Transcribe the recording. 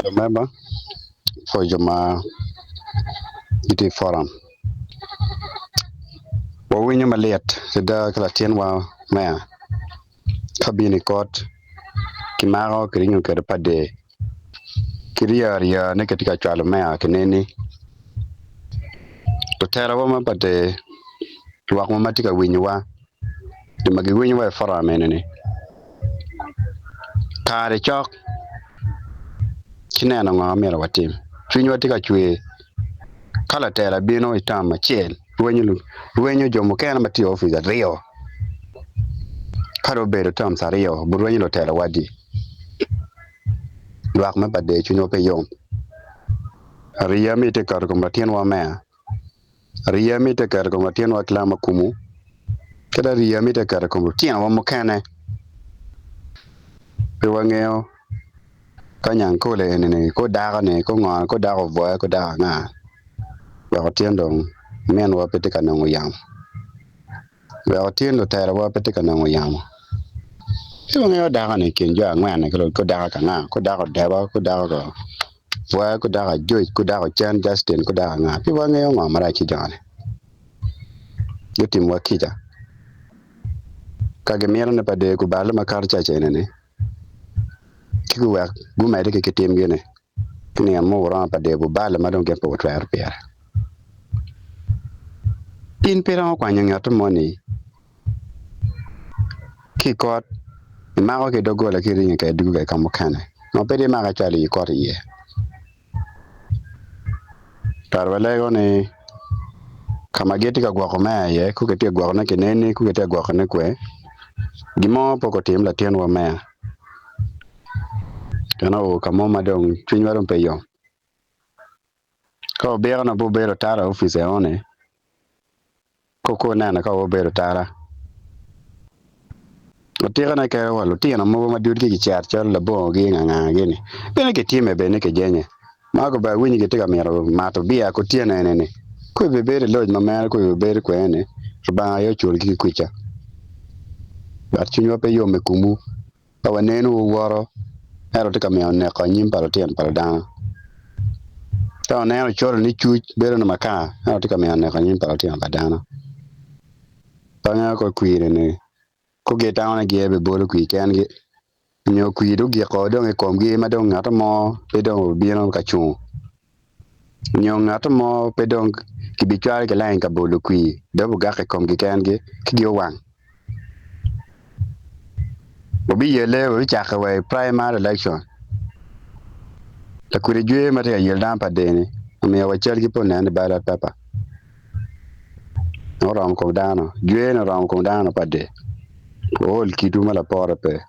Remember, for jo ma gitye i forum. Wawinyo malit adada ki latinwa me ka bino i kot kimako kiringo kwede pa der ki ryo aryo ni kitye ka cwalo meya ki neni lutelawa ma pa der lwak mo ma tye ka winyowa jo ma giwinyowa i forum eni-ni Kare cok ci neno ngo ma myero watim. Cwinywa tye ka cwer ka latela bino i tam acel rwenyo jo mukene ma tye i opic aryo ka dong obedo terms aryo burwenyo lutela wadi lwak me bar cwinywa pe yom ariya ma itye ka keto i kom latinwa me Ariya mitte keto i kom latinwa ki lama kumu, ki dok ariya mitte keto i kom lutinowa mukene. Pe wangeyo ka nyangkole eni-ni, ko dako-ni, ko ngo, ko dako obwoya, ko dako anga, weko tyen dong minwa pe tye ka nongo yamo, weko tyen luterowa pe tye ka nongo yamo. Pe wangeyo dako-ni i kin jo angwen-ni ko dako ka anga, ko dako odeba, ko dako ka Bwoya ku dako Ajoic ku dako Cen Justin ku dako anga? Pe wangeyo ngo marac ki jo-ni. Gutimowa kica. Ka gimito ni pa deyo guballe makato caca eni-ni, ci guwek gumedde ki kitimgi-ni ki nino mo wuromo pa deyo buballe ma dong gin pe wutwero pire. In pe iromo kwanyo ngat moni Ki i kot, imako ki i doggola ki iringo kwede dugo kwede ka mukene. Ngo pe imako icwalo i kot iye? Kare walego ni ka ma gitye ka gwoko meya iye, ku kitye ka gwokone ki neni, ku kitye ka gwokone kwe, gin mo pe otim latinwa meya. En oo ka mo ma dong cwinywa dong pe yom. Ka obiko na bubedo tara i opic enoni, Koko neno ka wabedo tara. Atikane kadi wa lutino mogo ma dudgi kicito calo labongogi ngangangagi-ni bene kitime bene ni kijenye. Ma gubedo awinyo gitye ka mito mato biya kutyeno eni-ni, ku ibibedo i loc ma mere ku ibibedo kwene-ni, Lubanga aye oculgi ki kwica. But cwinywa pe yom i komwu. Ka waneno wuwoto, ento wutye ka miyo neko anyim pa lutino pa dano. Ka waneno colo ni cuc bedo ni makar, ento wutye ka miyo neko anyim pa lutino pa dano. Pe angeyo ka kwiri-ni ko gitamo ni gin bibolo kwir kengi, nyo kwir dong ogiko dong i komgi ma dong ngat mo pe dong obino ka cungo. Nyo ngat mo pe dong kibicwalo ki lain ka bolo kwir dok gugak i komgi kengi ki giowang. Wabiyelle wabicake wa i primary election. Lakwidi jwer ma tye ka yelo dano pa dini omiyo wa cal ki pe onen i ballot paper. Oromo kom dano, jwer ni oromo kom dano pa dini. Ool kitwu ma lapore pe.